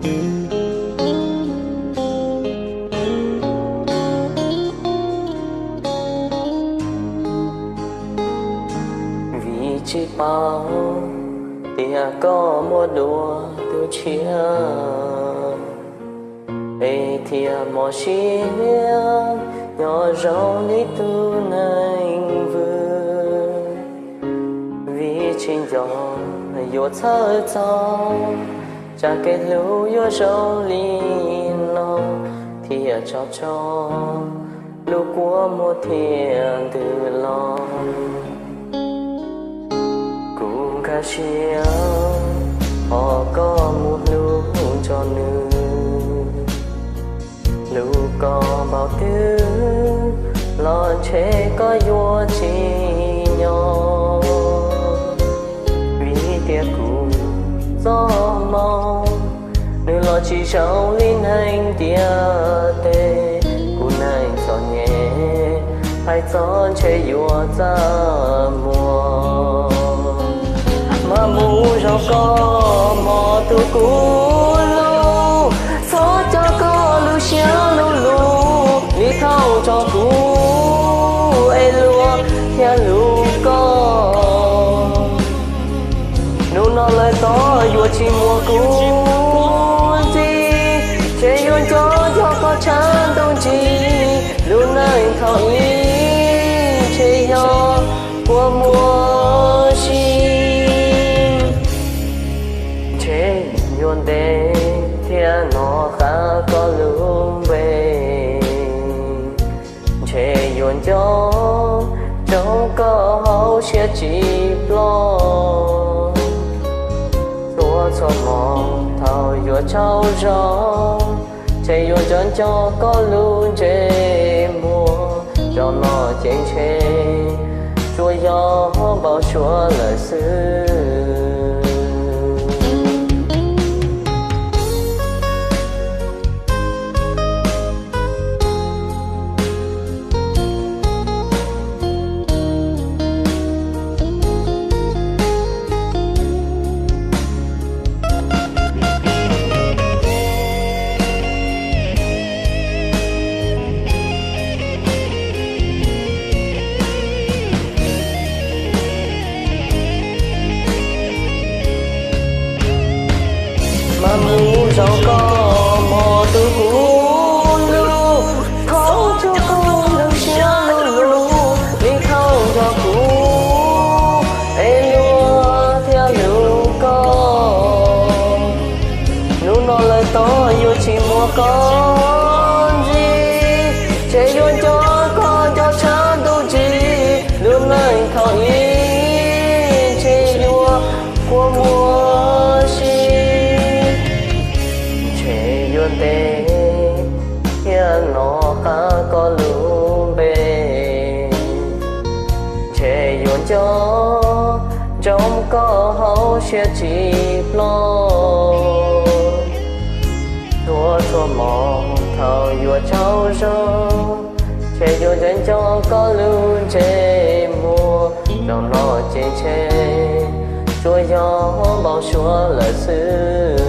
Vim tsis paub tias koj muaj dua tus tshiab, es thiaj mob siab nyob zoo li tus neeg vwm. Vim tsis nco yuav txhawj txog tsam kev hlub yuav zoo li no, thiaj tso tso lub kua muag thiaj ntws los. Kuv nkag siab hos koj mus hlub nrog nws, hlub koj npaum twg los ntshe koj yuav tsis nyob. Vim tias kuv txoj hmoo nws los tsis zoo li neeg ntiaj teb, kuv neeg txom nyem hais txog ntshe yuav txaj muag. Mas mus zoo koj mog tus kuv hlub, txhob coj koj lub siab lub lub li thaum nrog kuv es luag thiaj hlub koj. Hnub no lawm tod yuav tsis muaj kuv ntxiv, ntshe yuav nco nco koj tshaj ntuj ntsis. Lub neej thaum ub ntshe yog kua muag si, ntshe yuav ntev thiaj hnov qab koj lub npe. Ntshe yuav nco ntsoov koj hauv siab tsis ploj. Txhua txhua hmo thaum yuav tsaug zog, ntshe yuav nco nco koj lub ntsej muag. Zaum no ces ntshe tsuas yog npau suav lawm xwb. Mas mus zoo koj mog tus kuv hlub, txhob coj koj lub siab lub lub li thaum nrog kuv es luag thiaj hlub koj. Hnub no lawm tod yuav tsis muaj koj ntxiv, ntshe yuav nco koj nco tshaj ntuj ntsis. Lub neej thaum ub ntshe yuav kua muag si, ntshe yuav ntev thiaj hnov qab koj lub npe. Ntshe yuav nco ntsoov koj hauv siab tsis ploj. Txhua txhua hmo thaum yuav tsaug zog, ntshe yuav nco nco koj lub ntsej muag. Zaum no ces ntshe tsuas yog npau suav lawm xwb.